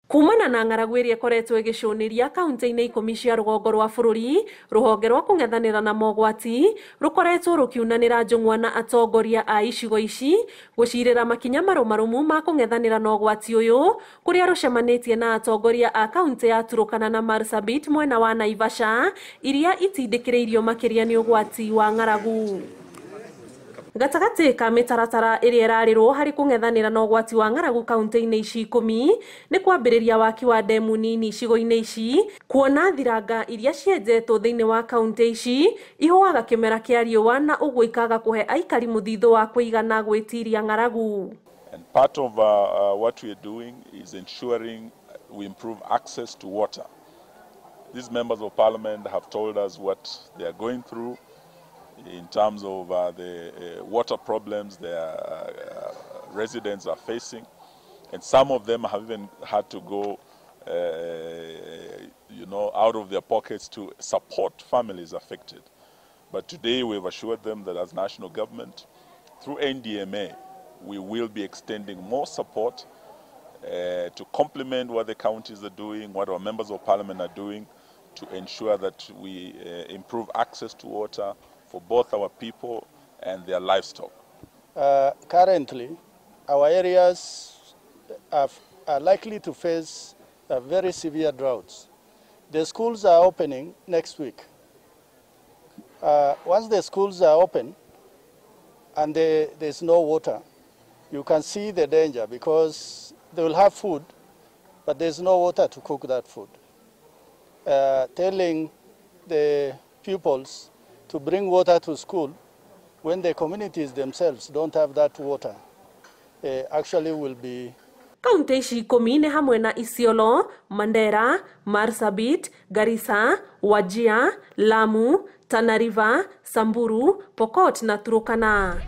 Kumana na ng'aragu ĩrĩa ĩkoretwo ĩgĩcũnĩria kaunti-inĩ 10 cia rũgongo rwa bũrũri, rũhonge rwa kũng'ethanĩra na mogwati rũkoretwo rũkiunanĩra njũng'wa na atongoria a icigo ici gũcirĩra makinya marũmarũmu ma kũng'ethanĩra na ũgwati ũyũ, kũrĩa rũcemanĩtie na atongoria a kaunti ya Turukana na Marsabit mwena wa Naivasha iria itindĩkĩrĩirio makĩria nĩ ũgwati wa ng'aragu. Gatagatĩ ka mĩtaratara ĩrĩa ĩrarĩrwo harĩ kũng'ethanĩra na ũgwati wa ng'aragu kaunti-inĩ ici 10 nĩ kwambĩrĩria waki wa ndemu nini icigo-inĩ ici, kuona thiranga iria cienjetwo thĩinĩ wa kaunti ici ihũaga kĩmera kĩa riũa na ũguo ikaga kũhe aikari mũthithũ wa kũigana gwĩtiria ng'aragu. And part of what we are doing is ensuring we improve access to water. These members of parliament have told us what they are going through in terms of the water problems their residents are facing, and some of them have even had to go out of their pockets to support families affected. But today we've assured them that as national government, through NDMA, we will be extending more support to complement what the counties are doing, what our members of parliament are doing, to ensure that we improve access to water for both our people and their livestock. Currently, our areas are likely to face very severe droughts. The schools are opening next week. Once the schools are open and there's no water, you can see the danger because they will have food, but there's no water to cook that food. Telling the pupils to bring water to school when the communities themselves don't have that water actually will be. Kaunti ici 10 nĩ hamwe na Isiolo, Mandera, Marsabit, Garissa, Wajir, Lamu, Tana River, Samburu, Pokot na Turukana.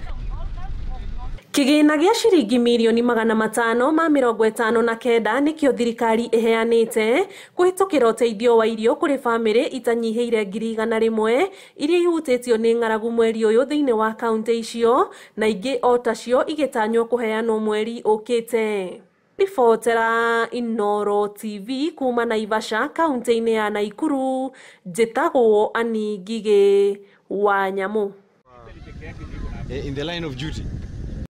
Kĩgĩna gĩa ciringi mirioni 559 nĩkĩo thirikari ĩheanĩte kũhĩtũkĩra ũteithio wa irio kũrĩ bamĩrĩ itanyihĩire 100,000 iria ihutĩtio nĩ ng'aragu mweri ũyũ thĩinĩ wa kaunti icio, na ingĩ o tacio igĩtanywo kũheanwo mweri ũkĩte. Ribotera Inooro TV kuma Naivasha kaunti-inĩ ya Naikuru, njĩtagwo Annie Ngigĩ wa Nyamũ. In the line of duty.